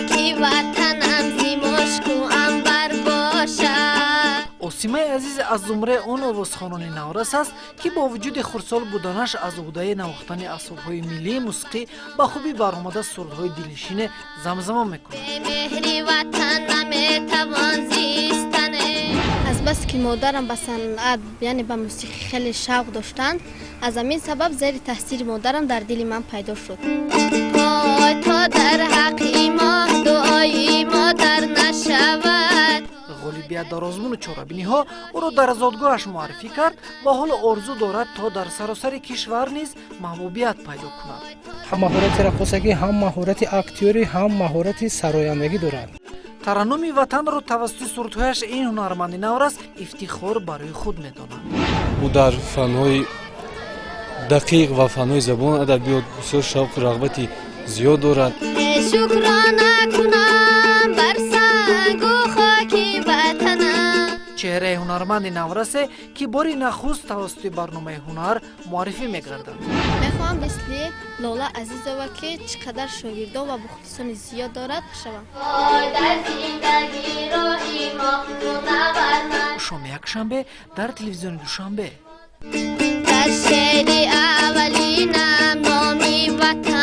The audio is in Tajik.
Хоки ватанам зи мушку анбар бошад. Осимаи Азиз аз зумраи он овозхонони наврас аст, ки бо вуҷуди хурдсол буданаш аз уҳдаи навохтани асбобҳои миллии мусиқӣ ба хубӣ баромада, сурудҳои дилнишине замзама мекунад. Бемеҳри ватан наметавон зистане. Азбаски модарам ба санъат, яъне ба мусиқӣ хеле шавқ доштанд, аз ҳамин сабаб зери таҳсири модарам дар дили ман пайдо шуд. Ой, то дар ҳаққи мо дуои модар нашавад. Ғолибият дар озмуну чорабиниҳо ӯро дар зодгоҳаш муаррифӣ кард ва ҳоло орзу дорад, то дар саросари кишвар низ маҳбубият пайдо кунад. Ҳам маҳорати раққосагӣ, ҳам маҳорати актёрӣ, ҳам маҳорати сарояндагӣ дорад. Тараннуми ватанро тавассути сурудҳояш ин ҳунарманди наврас ифтихор барои худ медонад. Ӯ дар фанҳои дақиқ ва фанҳои забон, адабиёт бисёр шавқу рағбати зиёд дорад. Шукрона кунам бар сангу хоки ватанам. Чеҳраи ҳунарманди наврасе, ки бори нахуст тавассути барномаи «Ҳунар» муаррифӣ мегардад. Мехоҳам мисли Лола Азизова, ки чӣ қадар шогирдон ва мухлисони зиёд дорад, шавам. Ой, дар зиндагӣ роҳи мо мунаввар. Шоми якшанбе дар телевизиони Душанбе. Дар шеъри аввалинам номи ватан.